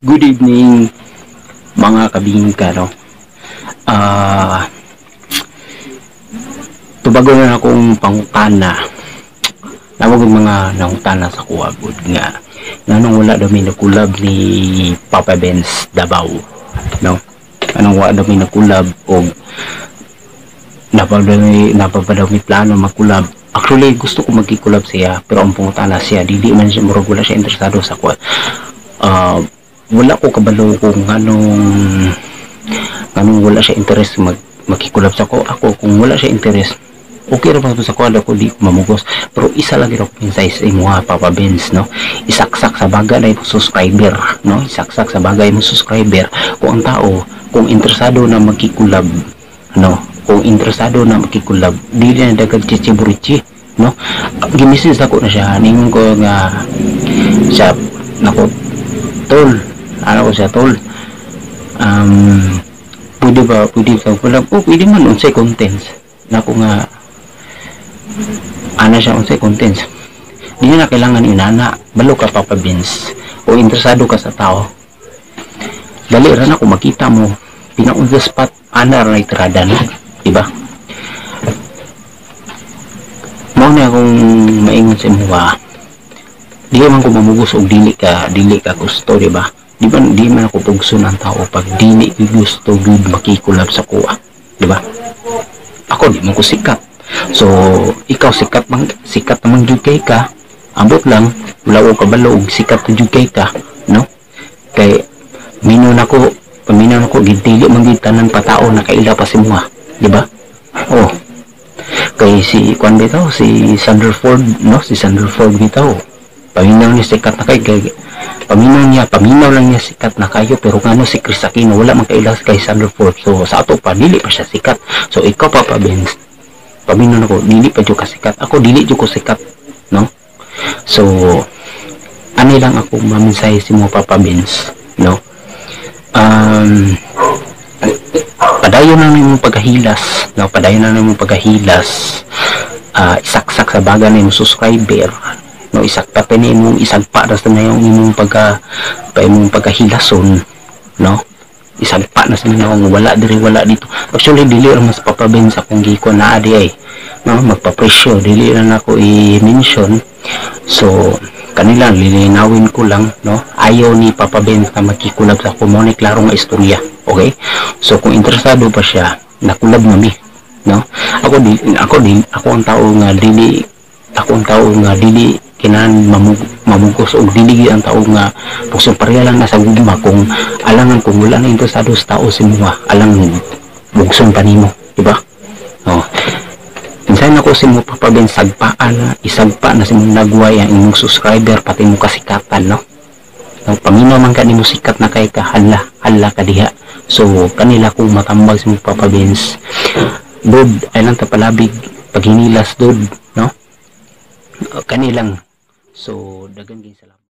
Good evening, mga kabingka, no? Tubago na akong pangutana. Nawag mga nangutana sa kuha gud nga nganong wala daw mi nakulab ni Papa Benz Davao, no? Anong wala daw mi nakulab og napa pa daw mi plano magkulab. Actually, gusto ko magkikulab siya, pero ang pangutana siya, dili man siya, murag wala siya interesado sa kuha. Wala ko kabalo kung anong wala siya interest magkikulab sa ko. Ako, kung wala siya interest, okay ra pa sa ko, ako di ko mamugos, pero isa lang gyud ako mensahe sa imuha, Papa Benz, no? Isaksak sa baga na imong subscriber, no? Isaksak sa baga imong subscriber kung ang tao, kung interesado na magkikulab, no? Kung interesado na magkikulab, dili na dagag chichiburichi, no? Gi-message ako na siya, ningon ko nga siya nako, "Tol," ano ko siya, "Tol, pwede ba, pwede ka collab?" "Oh, pwede man, unsay contents?" Nako nga ana siya, "Unsay contents?" Di na kailangan inana, balo ka, Papa Benz, o interesado ka sa tao, dali ra na kung makita mo pina on the spot, ana ra na itirada, no? Diba? Mao na akong maingon sa imuha, di man ko mamugos og dili ka gusto, di ba? Di ba, di man ako pugson ang tao pag dili ko gusto gud makikulab sa kuha, di ba? Ako, di man ko sikat, so ikaw sikat man, sikat naman jud kay ka. Ambot lang, wala ko kabalo og sikat na jud kay ka, no? Kay minaw nako, paminaw nako gid, dili man gid tanan patao nakaila pa si muha, di ba? Oh, kay si kwan bitaw, si Sandra Ford, no? Si Sandra Ford bitaw, paminaw niya sikat na kay paminaw niya, paminaw lang niya sikat na kayo, pero ngano si Kris Aquino wala man kaila kay Sandra Ford? So sa ato pa, dili pa siya sikat. So ikaw, Papa Benz, paminaw nako dili pa jud ka sikat. Ako, dili jud ko sikat, no? So ani lang ako mamensahe si mo, Papa Benz, no? Padayon na imong pagkahilas, no? Padayon na imong pagkahilas. Isaksak sa baga na imong subscriber, no? Isakpa pa ni imong, isagpa ra sa na yung imong pagka pa imong pagkahilason, no? Isagpa na sa na wala diri, wala dito. Actually, dili ra mas, Papa Benz, akong giko na adi ay, no, magpapresyo, dili na nako i-mention. So kanila lilinawin ko lang, no? Ayaw ni Papa Benz na magkikulab sa ako mo ni klaro nga istorya, okay? So kung interesado pa siya, nakulab na mi, no? Ako di ako ang tao nga dili, ako ang tao nga dili kinahanglan mamugos og dili gyud ang tao nga pugson, pareha lang na sa gugma. Kung alangan, kung wala na interesado sa tao si muha, alang bugson pa nimo, di ba? Oh, minsan ako si mo, Papa Ben, sagpaan na, isagpa na si mong nagway ang imong subscriber, pati mo kasikatan, no? No, paminaw man ka nimo sikat na kay ka, hala hala ka diha. So kanila kung matambag si mo, Papa Benz, dod ay lang tapalabig paghinilas, dod, no? Kanilang. So, dagan salamat.